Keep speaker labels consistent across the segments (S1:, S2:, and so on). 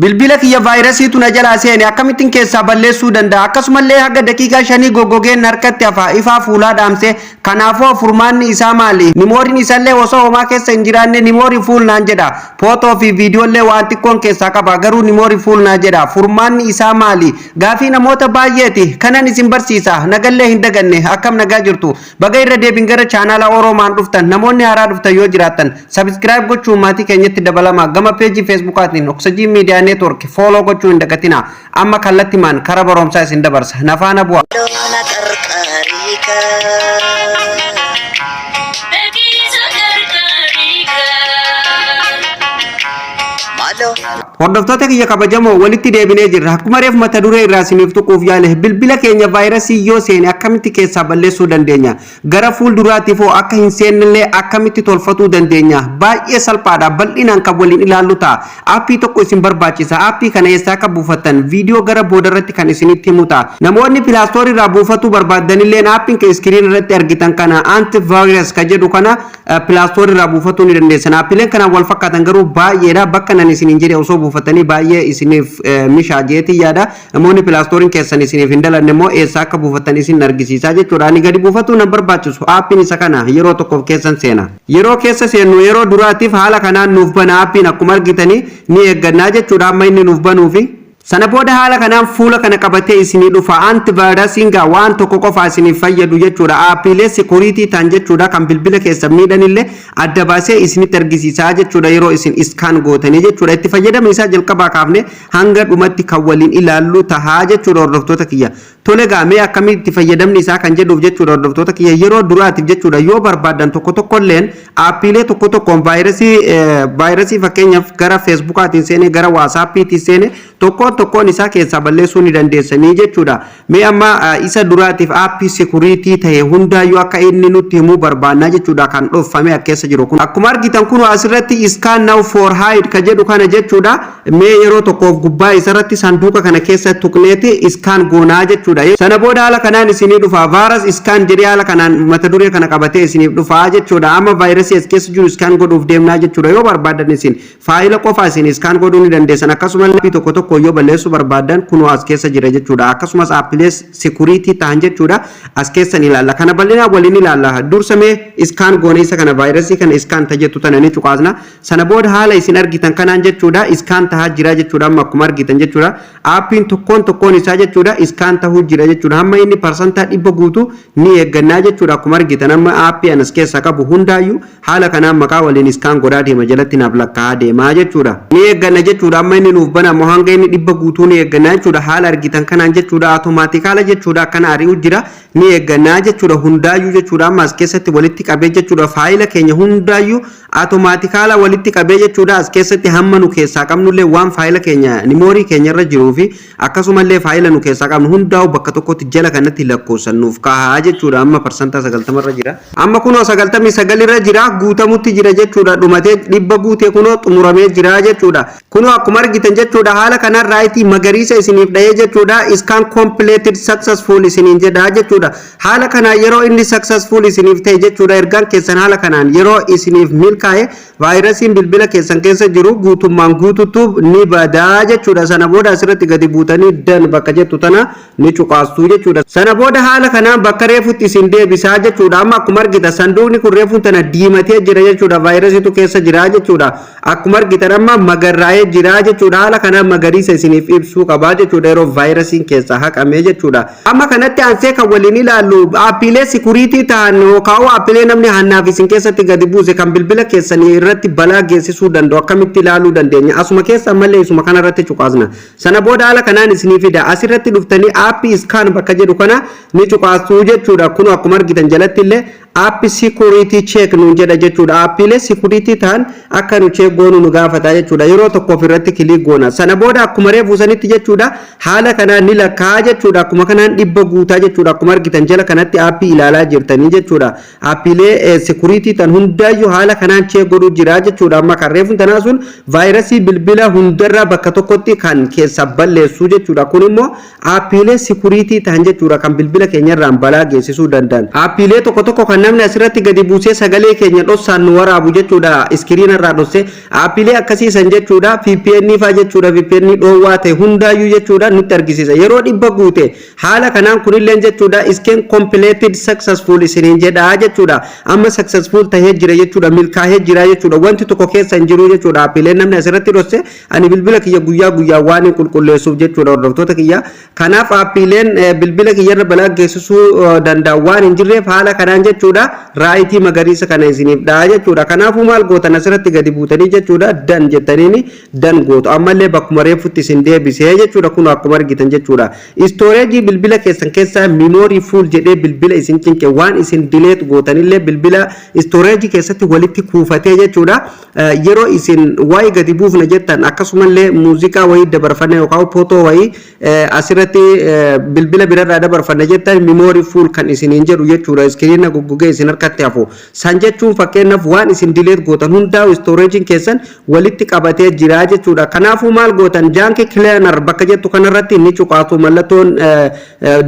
S1: Bilbila kiyya vaayirasiitu na jalaa seene, akkamittiin keessaa balleessuu danda'a? Akkasumallee haga daqiiqaa 5 goggogeen harkatti hafa, ifaa fuulaa dhaamse. Kanaafuu furmaanni isaa maali? Memory'n isallee osoo homaa keessa hin jiraanne memory full naan jedha. Footoo fi viidiyoollee waan xiqqoon keessaa qaba, garuu memory full naan jedha. Furmaanni isaa maali? Gaafii namoota baay'eeti. Kanan isin barsiisa. Nagallee hin daganne. Akkam nagaa jirtu? Baga irra deebin gara chaanaala Oroomaan dhuftan. Namoonni haaraa dhuftan yoo jiraattan, subscribe gochuun maatii keenyatti dabalama. Gama peejii Feesbuukaatiin Oksajii Miidiyaa Network follow gochuu hin dagatina. Amma kallattimaan kara barumsaa isin dabarsa. Nafaana bu'a.
S2: Loona qarqaariikaa.
S3: Beeksisa gargaariikaa.
S2: Maaloo.
S1: Hordoftoota kiyya kabajamoo, walitti deebinee jirra. Akkuma reef mata duree irraa isiniif tuquuf yaale, bilbila keenya vaayirasii yoo seene akkamitti keessaa balleessuu dandeenya? Gara fuulduraatiif hoo akka hin seennellee akkamitti tolfatuu dandeenya? Baay'ee salphaadha. Bal'inaan kan waliin ilaallu ta'a. Aappii tokko isin barbaachisa. Aappii kana eessaa akka buufattan viidiyoo gara boodarratti kan isinitti himu ta'a. Namoonni Play Store irraa buufatuu barbaaddanillee, aappiin kan screen irratti argitan kana, antivirus ka jedhu kana, Play Store irraa buufatuu ni dandeessan. Aappiileen kanaan wal fakkaatan garuu baay'eedha. Bakka nan isiniin jedhe osoo buufatanii baay'ee isiniif mishaa jeetii yaada. Namoonni Play Store'n keessan isiniif hin dalanne immoo eessaa akka buufatan isin argisiisaa jechuudha. Ani gadi buufatuu nan barbaachisu. Aappiin isa kana yeroo tokkoof keessan seena. Yeroo keessa seennu, yeroo duraatiif haala kanaan nuuf bana aappiin. Akkuma argitanii ni eeggannaa jechuudha amma inni nuuf banuufi. Sana booda haala kanaan fuula kana qabatee isinii dhufa. Antivirusiin gaa waan tokko qofa isiniif fayyadu jechuudha. Aappiilee security ta'an jechuudha, kan bilbila keessa miidhanillee adda baasee isinitti argisiisaa jechuudha yeroo isin scan gootanii jechuudha. Itti fayyadama isaa jalqabaa kaafne hanga dhumatti kan waliin ilaallu tahaa jechuudha, hordoftoota kiyya. Tole gaa, mee akkamitti itti fayyadamni isaa kan jedhuuf jechuudha, hordoftoota kiyya, yeroo duraatiif jechuudha, yoo barbaadan tokko tokkolleen aappiilee tokko tokkoon vaayirasii fakkeenyaaf gara Feesbuukaatiin seenee, gara Waasaappiitiin seenee, tokkoon tokkoon isaa keessaa balleessuu ni dandeessanii jechuudha. Mee amma isa duraatiif aappii security ta'e hundaayyuu akka inni nutti himuu barbaannaa jechuudha, kan dhooffame keessa jiru kun. Akkuma argitan kun asirratti "Scan now for hide" ka jedhu kana jechuudha. Mee yeroo tokkoof gubbaa isarratti sanduuqa kana keessa tuqneeti scan goonaa jechuudha. Sana booda haala kanaan isinii dhufa. "Virus scan" jedhee haala kanaan mata duree kana qabatee isiniif dhufa jechuudha. Amma vaayirasii as keessa jiru scan godhuuf deemnaa jechuudha. Yoo barbaadan isin faayila qofa isin scan godhuu ni dandeessan. Akkasumas aappii tokko tokko yoo balleessuu barbaadan, kunoo as keessa jira jechuudha. Akkasumas aappiilee security ta'an jechuudha as keessan ilaalla. Kana bal'inaan waliin ilaalla. Dursa mee scan goone isa kana. Vaayirasii kana scan tajettu tana ni cuqaasna. Sana booda haala isin argitan kanaan jechuudha scan tahaa jira jechuudha. Amma akkuma argitan jechuudha, aappiin tokkoon tokkoon isaa jechuudha scan tahuu jira jechuudha. Hamma inni 100% guutu ni eeggannaa jechuudha. Akkuma argitan amma aappii anas keessaa qabu hundaayyuu haala kanaan maqaa waliin scan godhaa deema, jalatti naaf lakkaa'aa deemaa jechuudha. Ni eegganna jechuudha. Amma inni nuuf banamu hanga inni 100 guutuu ni eeggannaa jechuudha. Haala argitan kanaan jechuudha, automatically jechuudha akkana ari'u jira. Ni eeggannaa jechuudha hundaayyuu jechuudha. Amma as keessatti walitti qabee jechuudha, faayila keenya hundaayyuu automatically walitti qabee jechuudha, as keessatti hamma nu keessaa qabnullee, waan faayila keenya memory keenya irra jiruu fi akkasumallee faayila nu keessaa qabnu hundaa'u bakka tokkotti jala kanatti lakkoofsan nuuf kaa'aa jechuudha. Amma 90% irra jira. Amma kunoo 99 irra jira, guutamutti jira jechuudha. Dhumatee 100 guutee kunoo xumuramee jira jechuudha. Kunoo akkuma argitan jechuudha, haala kanaan right magariisa isiniif dhahee jechuudha, "Scan completed successful" isiniin jedha jechuudha. Haala kanaan yeroo inni successful isiniif ta'e jechuudha, ergaan keessan haala kanaan yeroo isiniif milkaa'e, vaayirasiin bilbila keessan keessa jiru guutummaan guututu ni badaa jechuudha. Sana booda asirratti gadi buutanii "Done" bakka jettu tana ni cuqaastu jechuudha. Sana booda haala kanaan bakka reefutti isin deebisaa jechuudha. Amma akkuma argitan sanduuqni kun reefuun tana diimatee jira jechuudha. Vaayirasiitu keessa jira jechuudha. Akkuma argitan amma magarraa'ee jira jechuudha. Haala kanaan magariisa isiniif ibsuu qabaa jechuudha yeroo vaayirasiin keessaa haqamee jechuudha. Amma kanatti aansee kan waliin ilaallu aappiilee security ta'an yookaan aappiilee namni hannaaf isin keessatti gadi buuse kan bilbila keessanii irratti balaa geessisuu danda'u akkamitti ilaaluu dandeenya? Asuma keessa ammallee isuma kana irratti cuqaasna. Sana booda haala kanaan isinii fida. Asirratti dhuftanii "App scan" bakka jedhu kana ni cuqaastuu jechuudha. Kun akkuma argitan jalatti illee "App security check" nuun jedha jechuudha. Aappiilee security ta'an akka nu check goonu nu gaafata jechuudha. Yeroo tokkoof irratti click goona. Sana booda akkuma reefu sanitti jechuudha, haala kanaan ni lakkaa jechuudha. Akkuma kanaan 100 guutaa jechuudha. Akkuma argitan jala kanatti aappii ilaalaa jirtanii jechuudha. Aappiilee security ta'an hundaayyuu haala kanaan check godhuu jira jechuudha. Amma kan reefu tanaa sun vaayirasii bilbila hundarraa bakka tokkotti kan keessa balleessu jechuudha. Kun immoo aappiilee security ta'an jechuudha, kan bilbila keenyarraan balaa geessisuu danda'an. Aappiilee tokko tokko kan Namni asirratti gadi buusee sagalee keenya dhossaan nu waraabu jechuudha. Screen irraa dhossee aappiilee akkasiisan jechuudha. VPN faa jechuudha. VPN dhoowwaa ta'e hundaayyuu jechuudha nutti argisiisa. Yeroo 100 guute haala kanaan kunillee jechuudha scan completed successful isiniin jedha jechuudha. Amma successful tahee jira jechuudha. Milkaa'ee jira jechuudha. Wanti tokko keessa hin jiru jechuudha. Aappiileen namni asirratti dhosse, ani bilbila kiyya guyyaa guyyaa waan hin qulqulleessuuf jechuudha, hordoftoota kiyya. Kanaaf aappiileen bilbila kiyyarra balaa geessisuu danda'an waan hin jirreef, haala kanaan jechuudha right magariisa kana isiniif dha'a jechuudha. Kanaafuu maal gootan? Asirratti gadi buutanii jechuudha done jettaniini done gootu. Ammallee bakkuma reefutti isin deebisee jechuudha. Kun akkuma argitan jechuudha. Storage bilbila keessan keessaa memory full jedhee bilbila isin cinqe, waan isin delete gootanillee bilbila storage keessatti walitti kuufatee jechuudha. Yeroo isin waa'ee gadi buufna jettan, akkasumallee muuziqaa wayii dabarfanne yookaan footoo wayii asirratti bilbila birarraa dabarfanne jettan, memory full kan isiniin jedhu jechuudha. Screen goggogee isin harkatti hafu. San jechuun fakkeenyaaf waan isin delete gootan hundaa storageiin keessan walitti qabatee jira jechuudha. Kanaafuu maal gootan? Junk cleaner bakka jettu kanarratti ni cuqaasu. Mallattoon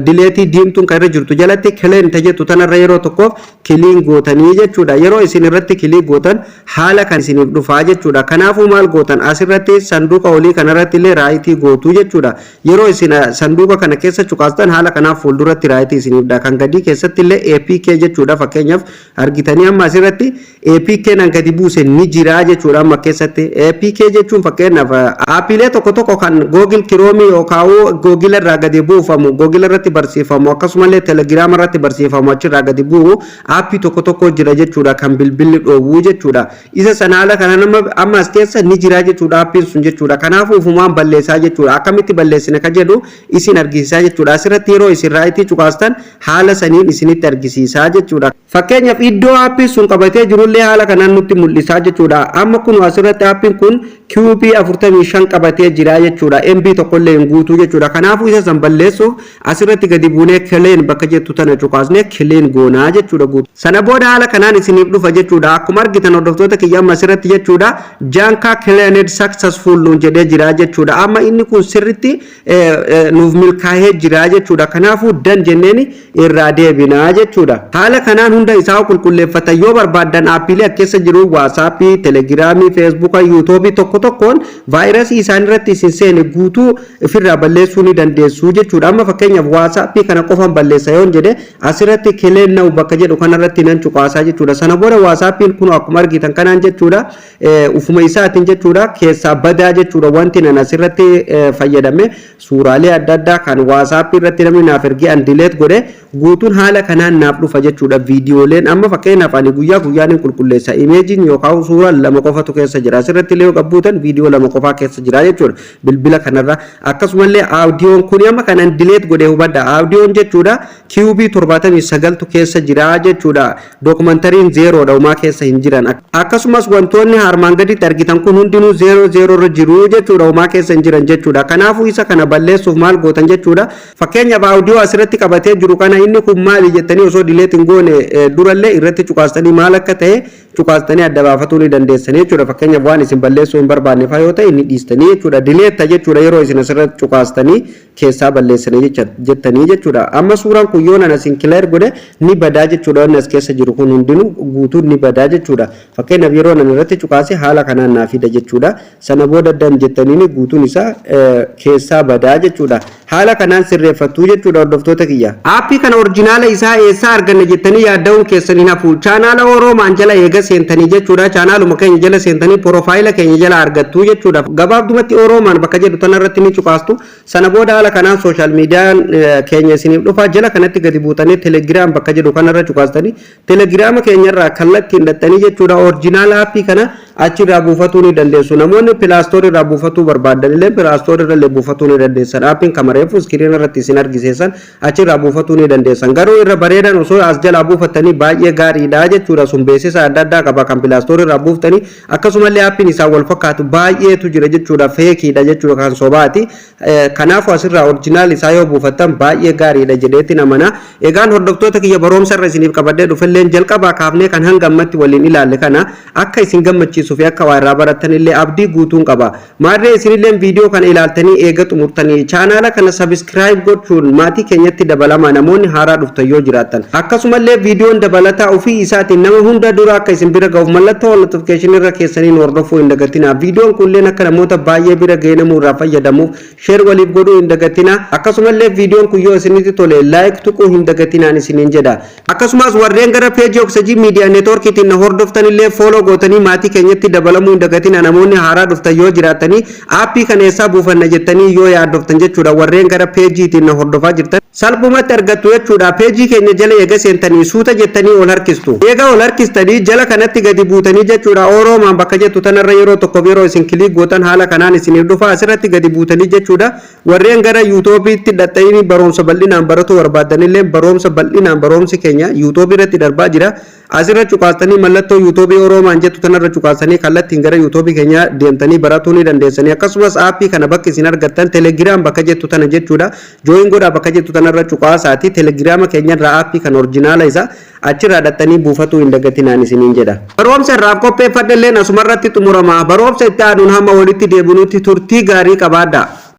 S1: delete diimtuun kan irra jirtu jalatti clean ta jettu tanarra yeroo tokkoof click gootanii jechuudha. Yeroo isin irratti click gootan haala kan isiniif dhufaa jechuudha. Kanaafuu maal gootan? Asirratti sanduuqa olii kanarratti illee right gootuu jechuudha. Yeroo isin sanduuqa kana keessa cuqaastan haala kanaaf fuulduratti right isiniif dha. Kan gadii keessatti illee APK jechuudha. Fakkeenyaaf argitanii, amma asirratti APK nan gadi buuse ni jira jechuudha amma keessatti. APK jechuun fakkeenyaaf aappiilee tokko tokko kan Google Chrome yookaan Google irraa gadi buufamu, Google irratti barsiifamu, akkasumallee Telegram irratti barsiifamu, achirraa gadi bu'u aappii tokko tokko jira jechuudha, kan bilbilli dhoowwuu jechuudha. Isa sana haala kana nama amma as keessa ni jira jechuudha aappiin sun jechuudha. Kanaafuu ufumaan balleessaa jechuudha. Akkamitti balleessina ka jedhu isin argisiisaa jechuudha. Asirratti yeroo isin right cuqaastan haala saniin isinitti argisiisaa jechuudha. Fakkeenyaaf iddoo aappiin sun qabatee jirullee haala kanaan nutti mul'isaa jechuudha. Amma kun asirratti aappiin kun KB 45 qabatee jira jechuudha. MB tokkollee hin guutuu jechuudha. Kanaafuu isa san balleessuuf asirratti gadi buunee clean bakka jettu tana cuqaasnee clean goonaa jechuudha guutuu. Sana booda haala kanaan isiniif dhufa jechuudha. Akkuma argitan, hordoftoota kiyya, amma asirratti jechuudha junk cleaned successful nuun jedhee jira jechuudha. Amma inni kun sirritti nuuf milkaa'ee jira jechuudha. Kanaafuu done jenneen irraa deebinaa jechuudha. Haala kanaan hunda isaa qulqulleeffatan. Yoo barbaaddan aappiilee keessa jiru, WhatsAppii, Telegramii, Facebooka, YouTubeii tokko tokkoon vaayirasii isaan irratti isin seene guutuu ofirraa balleessuu ni dandeessu jechuudha. Amma fakkeenyaaf WhatsAppii kana qofan balleessa yoon jedhe, asirratti clean now bakka jedhu kanarratti nan cuqaasaa jechuudha. Sana booda WhatsAppiin kun akkuma argitan kanaan jechuudha ufuma isaatiin jechuudha keessaa badaa jechuudha. Wanti nan asirratti fayyadame, suuraalee adda addaa kan WhatsAppii irratti namni naaf ergee an delete godhe guutuun haala kanaan naaf dhufa jechuudha. Viidiyooleen amma fakkeenyaaf ani guyyaa guyyaan hin qulqulleessa, imageiin yookaan suuraa lama qofatu keessa jira. Asirratti illee yoo qabbuutan viidiyoo lama qofaa keessa jira jechuudha bilbila kanarra. Akkasumallee audioon kun amma kanan delete godhe, hubadha, audioon jechuudha KB 79tu keessa jira jechuudha. Documentaryiin zerodha, homaa keessa hin jiran. Akkasumas wantoonni harmaan gaditti argitan kun hundinuu zero zero irra jiru jechuudha, homaa keessa hin jiran jechuudha. Kanaafuu isa kana balleessuuf maal gootan jechuudha? Fakkeenyaaf audio asirratti qabatee jiru kana, inni kun maali jettanii osoo delete hin goone durallee irratti cuqaastanii maal akka ta'e cuqaastanii adda baafatuu ni dandeessanii jechuudha. Fakkeenyaaf waan isin balleessuu hin barbaanne faa yoo ta'e ni dhiistanii jechuudha. Delete jechuudha yeroo isin asirratti cuqaastanii keessaa balleessanii jettanii jechuudha. Amma suuraan kun yoo nan asin clear godhe ni badaa jechuudha. Wanni as keessa jiru kun hundinuu guutuun ni badaa jechuudha. Fakkeenyaaf yeroo nan irratti cuqaase haala kanaan naa fida jechuudha. Sana booda done jettaniin guutuun isaa keessaa badaa jechuudha. Haala kanaan sirreeffattuu jechuudha, hordoftoota kiyya. Aappii kana original isaa eessaa arganna jettanii yaadda'uun keessan hin hafu. Chaanaala Oroomaan jala eega seentanii jechuudha. Chaanaaluma keenya jala seentanii profile keenya jala argattu jechuudha. Gabaabdumatti Oroomaan bakka jedhu tanarratti ni cuqaastu. Sana booda haala kanaan social mediaan keenya isiniif dhufa. Jala kanatti gadi buutanii Telegram bakka jedhu kanarra cuqaastanii Telegrama keenyarraa kallattiin hidhattanii jechuudha original aappii kana achirraa buufatuu ni dandeessu. Namoonni Play Store irraa buufatuu barbaadan illee Play Store irra illee buufatuu ni dandeessan. Aappiin kamareefu screen irratti isin argisiisan achirraa buufatuu ni dandeessan. Garuu irra bareedan osoo as jalaa buufattanii baay'ee gaariidha jechuudha. Sun beeksisa adda addaa qaba kan Play Store irraa buuftanii. Akkasumallee aappiin isaa wal fakkaatu baay'eetu jira jechuudha. Fakeiidha jechuudha, kan sobaati. Kanaafuu asirraa original isaa yoo buufattan baay'ee gaariidha jedheetti amana. Egaan hordoftoota kiyya, barumsa irra isiniif qabadhee dhufelleen jalqabaa kaafnee kan hanga ammatti waliin ilaalle kana akka isin gammachiisuu fi akka waa irraa barattan illee abdii guutuun qaba. Maarree isinillee viidiyoo kana ilaaltanii eega xumurtanii chaanaala kana Kana subscribe gochuun maatii keenyatti dabalamaa, namoonni haaraa dhuftan yoo jiraattan. Akkasumallee viidiyoon dabalataa ofii isaatiin nama hunda dura akka isin bira ga'uuf mallattoo notification irra keessaniin hordofuu hin dagatinaa. Viidiyoon kunilleen akka namoota baay'ee bira ga'ee namuu irraa fayyadamuuf share waliif godhuu hin dagatinaa. Akkasumallee viidiyoon kun yoo isinitti tole like tuquu hin dagatinaan isiniin jedha. Akkasumas warreen gara peejii Oksajii Miidiyaa Neetwoorkiitiin na hordoftanillee follow gootanii maatii keenyatti dabalamuu hin dagatinaa. Namoonni haaraa dhuftan yoo jiraatanii, aappii kana eessaa buufanna jettanii yoo yaaddoftan jechuudha, warreen gara peejiitiin na hordofaa jirtan salphumatti argattu jechuudha. Peejii keenya jala eega seentanii suuta jettanii ol harkistu. Eega ol harkistanii jala kanatti gadi buutanii jechuudha, Oroomaan bakka jettu tanarra yeroo tokkoof yeroo isin click gootan haala kanaan isiniif dhufa. Asirratti gadi buutanii jechuudha, warreen gara yuutuubiitti dhaxxanii barumsa bal'inaan baratuu barbaadanillee, barumsa bal'inaan barumsi keenya yuutuubii irratti darbaa jira. Asirra cuqaastanii, mallattoo yuutuubii Oroomaan jettu tanarra cuqaastanii kallattiin gara yuutuubii keenya deemtanii baratuu ni dandeessanii. Akkasumas aappii kana bakki isin argattan Telegiraam bakka jettu tana jechuudha. Join godhaa bakka jettu tanarra cuqaasaati telegiraama keenyarraa aappii kan orjinaala isa achirraa dhaxxanii buufatuu hin dagatinaan isiniin jedha. Barumsa irraaf qopheeffadhelleen asumarratti xumurama. Barumsa itti aanuun hamma walitti deebinutti turtii gaarii qabaadha.